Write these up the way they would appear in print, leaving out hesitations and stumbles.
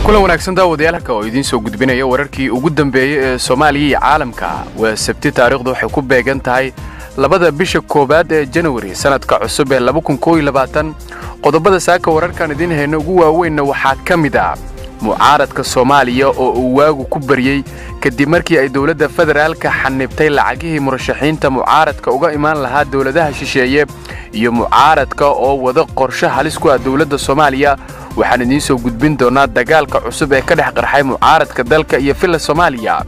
Kulan wanaagsan daawadayaal, halka oo idiin soo gudbinaya wararkii ugu dambeeyey ee Soomaaliya iyo caalamka. Waa Sabti, taariikhdu waxay ku beegan tahay 2-da bisha 1aad ee Janawari sannadka cusub ee. Qodobada saaka wararkan idiin hayno ugu waaweynna waxaa ka mid ah mucaaradka Soomaaliya oo uu waagu ku baryey kadib markii ay dowladda federaalka xanibtay lacagihii murashaxiinta mucaaradka uga imaan lahaa dowladaha shisheeye, iyo mucaaradka oo wada qorshe halis ku ah dowladda Soomaaliya. Waxaan idiin soo gudbin doonaa dagaalka cusub ee ka dhex qarxay mucaaradka dalka iyo Villa Soomaaliya.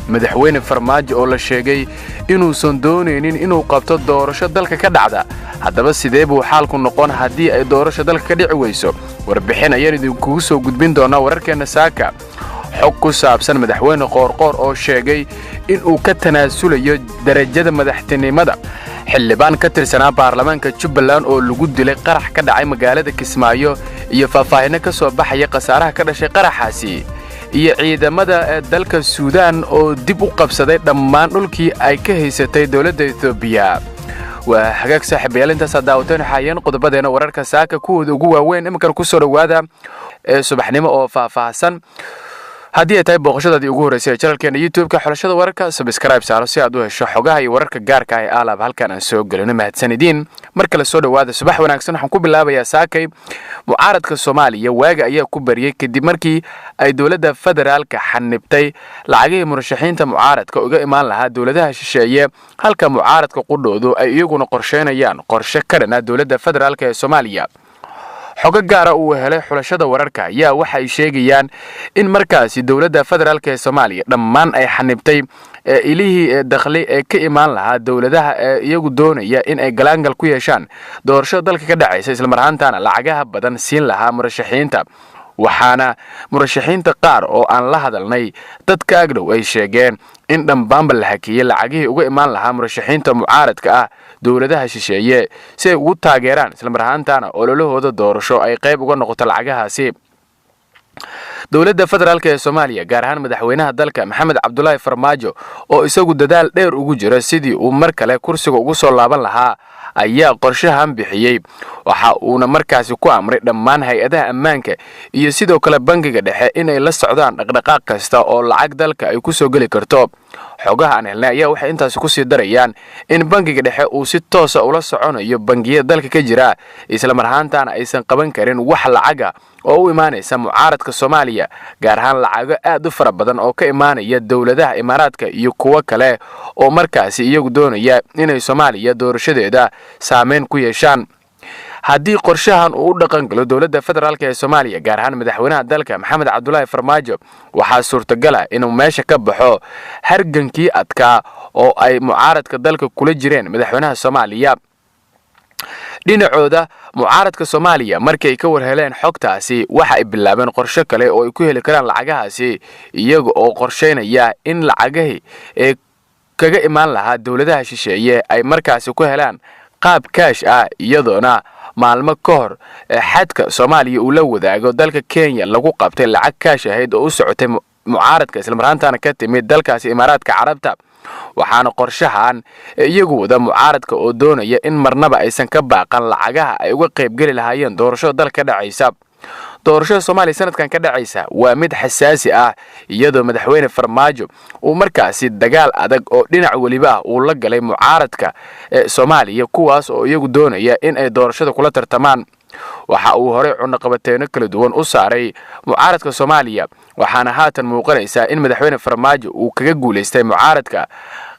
Madaxweyne Farmaajo oo la sheegay inuusan doonaynin inuu qabto doorasho dalka ka dhacda. Haddaba sidee buu xaalku noqon haddii ay doorasho dalka ka dhici weyso? Warbixin ayaan idinkugu soo gudbin doonaa wararkeenna saaka. Xog ku saabsan madaxweyne Qoorqoor oo sheegay inuu ka tanaasulayo darajada madaxtinimada. Xildhibaan ka tirsanaa baarlamaanka Jubbaland oo lagu dilay qarax ka dhacay magaalada Kismaayo iyo faahfaahinno ka soo baxaya khasaaraha ka dhashay qaraxaasi. Iyo ciidamada dalka Suudaan oo dib u qabsaday dhammaan dhulkii ay ka haysatay dowladda Etoobiya. Waa hagaag saaxiibayaal, intaasaa daawateen waxaayeen qodobadeena wararka saaka kuwooda ugu waaweyn. Iminkana kusoo dhowaada ee subaxnimo oo faahfaahsan. Haddii ay tahay booqashadaadii ugu horreysay ee channelkeena YouTube-ka Xulashada Wararka, subscribe saaro si aad u hesho xogaha iyo wararka gaarka ah ee aalab halkan aan soo gelino. Mahadsanidin. Mar kale soo dhowaada, subax wanaagsan. Waxaan ku bilaabayaa saakay mucaaradka Soomaaliya waaga ayaa ku bariyey kadib markii ay dowladda federaalka xanibtay lacagihii murashaxiinta mucaaradka uga imaan lahaa dowladaha shisheeye, halka mucaaradka qudhoodu ay iyaguna qorsheynayaan qorshe ka dhana dowladda federaalka ee Soomaaliya. Xogo gaara uu helay Xulashada Wararka ayaa waxay sheegayaan in markaasi dowladda federaalka ee Soomaaliya dhammaan ay xanibtay ilihii dakhli ee ka imaan lahaa dowladaha ee iyagu doonaya in ay galaangal ku yeeshaan doorashada dalka ka dhacaysa, islamar ahaantaana lacagaha badan siin lahaa murashaxiinta. Waxaana murashaxiinta qaar oo aan la hadalnay dadka agdhow ay sheegeen in dhambaanba la hakiyey lacagihii uga imaan lahaa murashaxiinta mucaaradka ah dowladaha shisheeye si ay ugu taageeraan, islamar ahaantaana ololahooda doorasho ay qayb uga noqoto lacagahaasi. Dowladda federaalka ee Soomaaliya, gaar ahaan madaxweynaha dalka Maxamed Cabdulaahi Farmaajo, oo isagu dadaal dheer ugu jira sidii uu mar kale kursiga ugu soo laaban lahaa, ayaa qorshahan bixiyey. Waxa uuna markaasi ku amray dhammaan hay-adaha ammaanka iyo sidoo kale bangiga dhexe inay la socdaan dhaqdhaqaaq kasta oo lacag dalka ay ku soo geli karto. Xogaha aan helnay ayaa waxay intaasi kusii darayaan in bangiga dhexe uu si toosa ula soconayo bangiyada dalka ka jira, islamar ahaantaana aysan qaban karin wax lacaga oo u imaanaysa mucaaradka Soomaaliya, gaar ahaan lacago aad u fara badan oo ka imaanaya dowladaha Imaaraadka iyo kuwo kale oo markaasi iyagu doonaya inay Soomaaliya doorashadeeda saameyn ku yeeshaan. Haddii qorshahan uu u dhaqan galo dowladda federaalka ee Soomaaliya, gaar ahaan madaxweynaha dalka Maxamed Cabdulaahi Farmaajo, waxaa suurtagala inuu meesha ka baxo hargankii adkaa oo ay mucaaradka dalka kula jireen madaxweynaha Soomaaliya. Dhinacooda, mucaaradka Soomaaliya markay ka war heleen xogtaasi, waxa ay bilaabeen qorsho kale oo ay ku heli karaan lacagahaasi, iyaga oo qorshaynaya in lacagahii ee kaga imaan lahaa dowladaha shisheeye ay markaasi ku helaan qaab kaash ah, iyadoona maalmo ka hor xadka Soomaaliya uu la wadaago dalka Kenya lagu qabtay lacag kaash ahayd oo u socotay mucaaradka, islamarhaantaana ka timid dalkaasi Imaaraadka Carabta. Waxaana qorshahan iyagu wada mucaaradka oo doonaya in marnaba aysan ka baaqan lacagaha ay uga qaybgeli lahaayeen doorashada dalka ka dhacaysa. Doorashada Soomaaliya sanadkan ka dhacaysa waa mid xasaasi ah, iyadoo madaxweyne Farmaajo uu markaasi dagaal adag oo dhinac weliba ah uu la galay mucaaradka ee Soomaaliya, kuwaas oo iyagu doonaya in ay doorashada kula tartamaan. Waxa uu horey cunaqabateyno kala duwan u saaray mucaaradka Soomaaliya, waxaana haatan muuqanaysaa in madaxweyne Farmaajo uu kaga guulaystay mucaaradka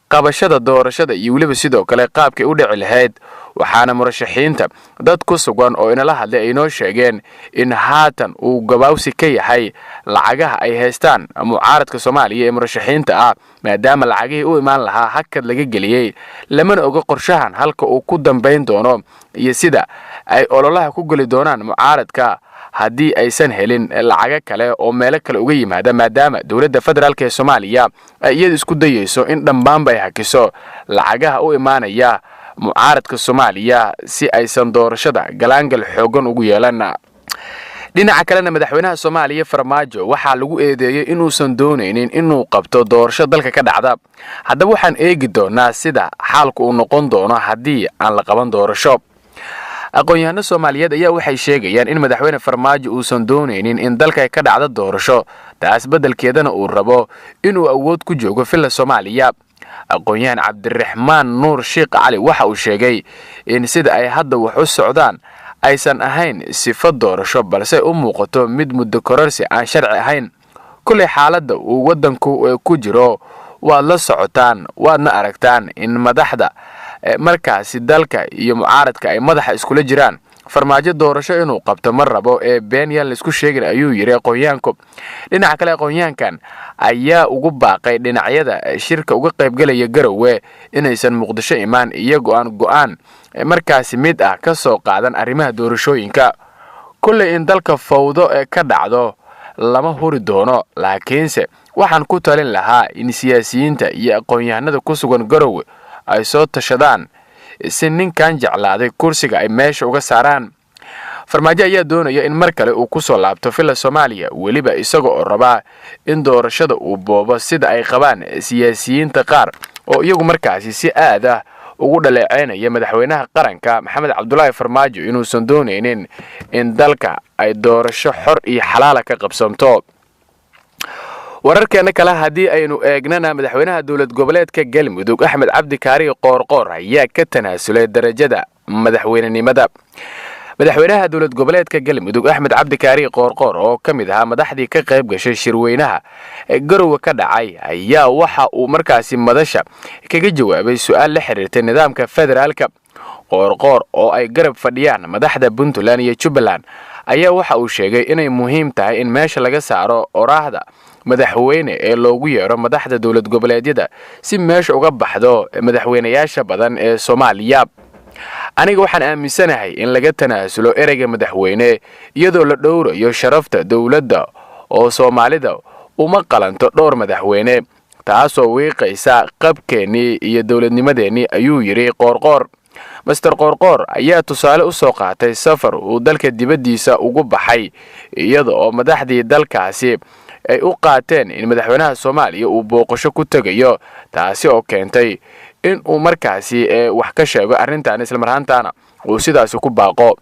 qabashada doorashada iyo weliba sidoo kale qaabkay u dhici lahayd. Waxaana murashaxiinta dad ku sugan oo inala hadlay ay inoo sheegeen in haatan uu gabaawsi ka yahay lacagaha ay haystaan mucaaradka Soomaaliya ee murashaxiinta ah, maadaama lacagihii u imaan lahaa hakad laga geliyey. Lamana oga qorshahan halka uu ku dambayn doono iyo sida ay ololaha ku geli doonaan mucaaradka haddii aysan helin lacago kale oo meelo kale uga yimaada, maadaama dowladda federaalka ee Soomaaliya ay iyadu isku dayeyso in dhammaanba ay hakiso lacagaha u imaanaya mucaaradka Soomaaliya si aysan doorashada galaangal xoogan ugu yeelan. Dhinaca kalena, madaxweynaha Soomaaliya Farmaajo waxaa lagu eedeeyey inuusan doonaynin inuu qabto doorasho dalka ka dhacda. Haddaba waxaan eegi doonaa sida xaalku uu noqon doono haddii aan la qaban doorasho. Aqoon-yahano Soomaaliyeed ayaa waxay sheegayaan in Madaxweyne Farmaajo uusan doonaynin in dalka ay ka dhacdo doorasho, taas beddelkeedana uu rabo inuu awood ku joogo Villa Soomaaliya. Aqoon-yahan Cabdiraxmaan Nuur Sheikh Cali waxa uu sheegay in sida ay hadda wax u socdaan aysan ahayn sifo doorasho, balse u muuqato mid muddo kororsi aan sharci ahayn. Kullay xaaladda uu waddanku ku jiro waad la socotaan, waadna aragtaan in madaxda markaasi dalka iyo mucaaradka ay madaxa iskula jiraan. Farmaajo doorasho inuu qabto ma rabo ee been yaan laisku sheegin, ayuu yidhi aqoonyahanku. Dhinaca kale, aqoonyahankan ayaa ugu baaqay dhinacyada shirka uga qaybgelaya Garowe inaysan Muqdisho imaan iyagoo aan go'aan markaasi mid ah ka soo qaadan arrimaha doorashooyinka. Kullay in dalka fawdo ee ka dhacdo lama huri doono, laakiinse waxaan ku talin lahaa in siyaasiyiinta iyo aqoon-yahanada ku sugan Garowe ay soo tashadaan si ninkan jeclaaday kursiga ay meesha uga saaraan. Farmaajo ayaa doonaya in mar kale uu ku soo laabto Villa Soomaaliya, weliba isaga oo rabaa in doorashada uu boobo, sida ay qabaan siyaasiyiinta qaar oo iyagu markaasi si aad ah ugu dhaleeceynaya madaxweynaha qaranka Maxamed Cabdulaahi Farmaajo inuusan doonaynin in dalka ay doorasho xor iyo xalaala ka qabsanto. Wararkeena kale haddii aynu eegnana, madaxweynaha dowlad goboleedka Galmudug Axmed Cabdi Kaariga Qoorqoor ayaa ka tanaasulay darajada madaxweynenimada. Madaxweynaha dowlad goboleedka Galmudug Axmed Cabdi Kaariga Qoorqoor, oo ka mid ahaa madaxdii ka qayb gashay shirweynaha Garowe ka dhacay, ayaa waxa uu markaasi madasha kaga jawaabay su-aal la xiriirtay nidaamka federaalka. Qoorqoor oo ay garab fadhiyaan madaxda Puntland iyo Jubbaland ayaa waxa uu sheegay inay muhiim tahay in meesha laga saaro oraahda madaxweyne ee loogu yeero madaxda dowlad goboleedyada, si meesha uga baxdo madaxweynayaasha badan ee Soomaaliya. Aniga waxaan aaminsanahay in laga tanaasulo ereyga madaxweyne iyadoo la dhowrayo sharafta dowladda, oo Soomaalida uma qalanto dhowr madaxweyne, taasoo wiiqaysa qabkeennii iyo dowladnimadeennii, ayuu yidhi Qoorqoor. Master Qoorqoor ayaa tusaale u soo qaatay safar uu dalka dibaddiisa ugu baxay, iyada oo madaxdii dalkaasi ay u qaateen in madaxweynaha Soomaaliya uu booqasho ku tegayo, taasi oo keentay in uu markaasi wax ka sheego arrintan, islamarhaantaana uu sidaasi ku baaqo.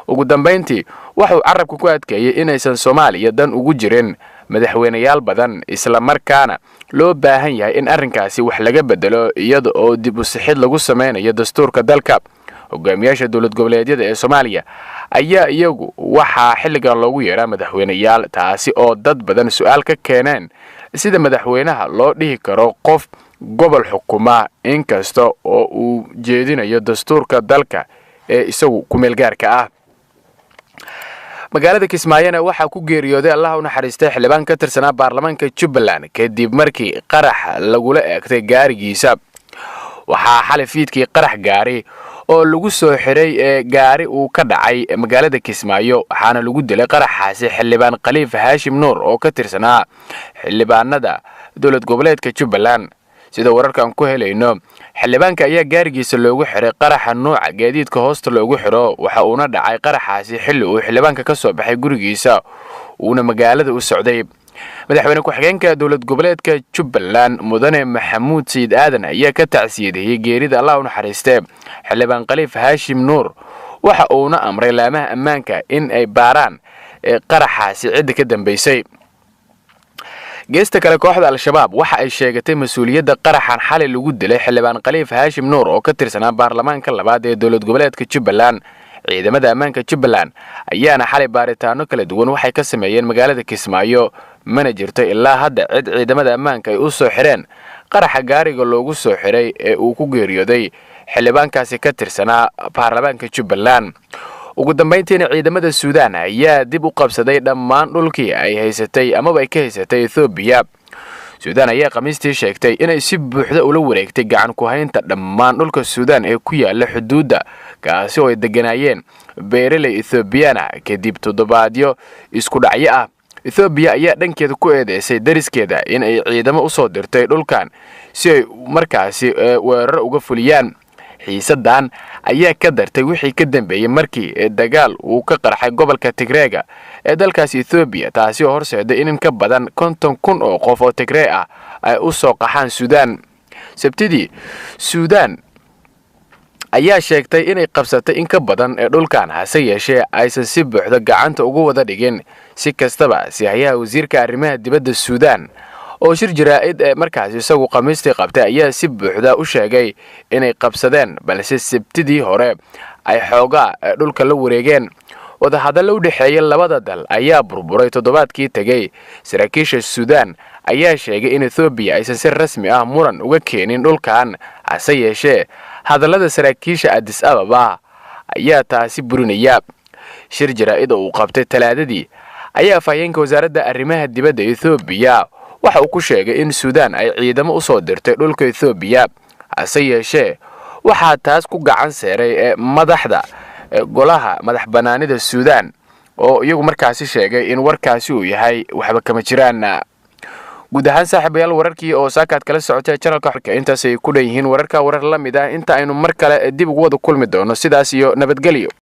Ugu dambayntii waxuu carabka ku adkeeyey inaysan Soomaaliya dan ugu jirin madaxweynayaal badan, islamarkaana loo baahan yahay in arrinkaasi wax laga bedelo iyada oo dib u sixid lagu samaynayo dastuurka dalka. Hogaamiyaasha dowlad goboleedyada ee Soomaaliya ayaa iyagu waxaa xilligan loogu yeeraa madaxweyneyaal, taasi oo dad badan su-aal ka keeneen sida madaxweynaha loo dhihi karo qof gobol xukuma, inkasta oo uu jeedinayo dastuurka dalka ee isagu ku-meelgaarka ah. Magaalada Kismaayona waxaa ku geeriyooday, Allah u naxariistay, xildhibaan ka tirsanaa baarlamaanka Jubbaland kadib markii qarax lagula eegtay gaarigiisa. Waxaa xalay fiidkii qarax gaari oo lagu soo xiray ee gaari uu ka dhacay magaalada Kismaayo, waxaana lagu dilay qaraxaasi xildhibaan Khaliif Haashim Nuur oo ka tirsanaa xildhibaanada dowlad goboleedka Jubbaland. Sida wararkaan ku helayno, xildhibaanka ayaa gaarigiisa loogu xiray qaraxa nuuca gaadiidka hoosta loogu xiro, waxa uuna dhacay qaraxaasi xilli uu xildhibaanka ka soo baxay gurigiisa uuna magaalada u socday. Madaxweyne ku-xigeenka dowlad goboleedka Jubbaland Mudane Maxamuud Sayid Aadan ayaa ka tacsiyadeeyey geerida, Allah u naxariistee, xildhibaan Khaliif Haashim Nuur, waxa uuna amray laamaha ammaanka in ay baaraan qaraxaasi cidda ka dambaysay. Geesta kale, kooxda Al-Shabaab waxa ay sheegatay mas-uuliyadda qaraxan xalay lagu dilay xildhibaan Khaliif Haashim Nuur oo ka tirsanaa baarlamaanka labaad ee dowlad goboleedka Jubbaland. Ciidamada ammaanka Jubbaland ayaana xalay baaritaano kala duwan waxay ka sameeyeen magaalada Kismaayo, mana jirto ilaa hadda cid ciidamada ammaanka ay u soo xireen qaraxa gaariga loogu soo xiray ee uu ku geeriyooday xildhibaankaasi ka tirsanaa baarlamaanka Jubbaland. Ugu dambayntiina, ciidamada Suudaan ayaa dib u qabsaday dhammaan dhulkii ay haysatay amaba ay ka haysatay Ethoobiya. Suudaan ayaa Khamiistii sheegtay inay si buuxda ula wareegtay gacan ku haynta dhammaan dhulka Suudaan ee ku yaala xuduudda, kaasi oo ay degganaayeen beeraley Ethoobiyaana kadib toddobaadyo isku dhacyo ah. Ethoobiya ayaa dhankeeda ku eedeysay dariskeeda in ay ciidamo usoo dirtay dhulkan si ay markaasi weeraro uga fuliyaan. Xiisadan ayaa ka dartay wixii ka dambeeyey markii dagaal uu ka qarxay gobolka Tigreega ee dalkaasi Ethoobiya, taasi oo horseeday in ka badan 50,000 oo qof oo Tigree ah ay u soo qaxaan Suudaan. Sabtidii, Suudaan Ayaa sheegtay inay qabsatay in ka badan ee dhulkan, hase yeeshee aysan si buuxda gacanta ugu wada dhigin. Si kastaba, sihayaha wasiirka arrimaha dibadda Suudaan oo shir jaraa'id ee markaasi isagu Khamiistii qabtay ayaa si buuxda u sheegay inay qabsadeen, balse Sabtidii hore ay xoogaa dhulka la wareegeen. Wadahadallo u dhexeeya labada dal ayaa burburay toddobaadkii tegey. Saraakiisha Suudaan ayaa sheegay in Ethoobiya aysan si rasmi ah muran uga keenin dhulkan, hase yeeshee hadallada saraakiisha Addis Ababa ayaa taasi burinaya. Shir jaraa'id oo uu qabtay Talaadadii ayaa afhayeenka wasaaradda arrimaha dibadda Ethoobiya waxa uu ku sheegay in Suudaan ay ciidamo u soo dirtay dhulka Ethoobiya, hase yeeshee waxaa taas ku gacan seeray ee madaxda golaha madax bannaanida Suudaan oo iyagu markaasi sheegay in warkaasi uu yahay waxba kama jiraan. Guud ahaan, saaxiibayaal, wararkii oo saakaad kala socotay channelka intaasay ku dhan yihiin. Wararka warar la mid ah inta aynu mar kale dib ugu wada kulmi doono, sidaas iyo nabadgelyo.